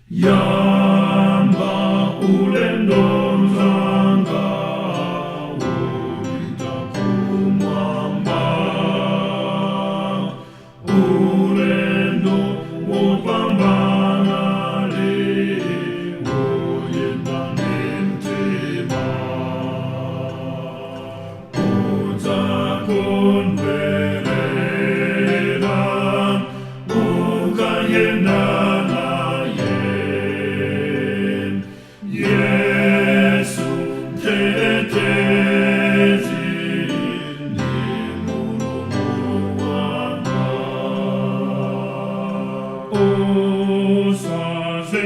Yamba ulendo mzanga wopita kumwamba, ulendo wopambana le woyenda nemtima udzakondwerera ukayenda naye Yesu mtetezi ndi Mulungu wanga.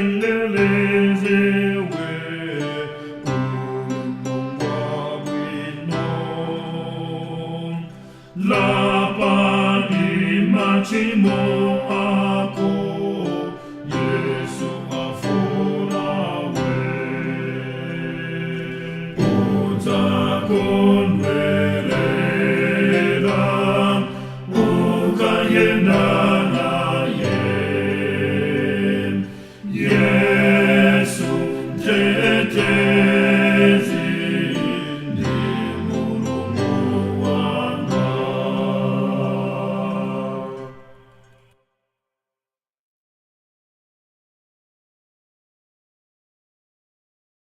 Usazengereze we ulendo wabwino, lapani machimo ako, Yesu afuna we.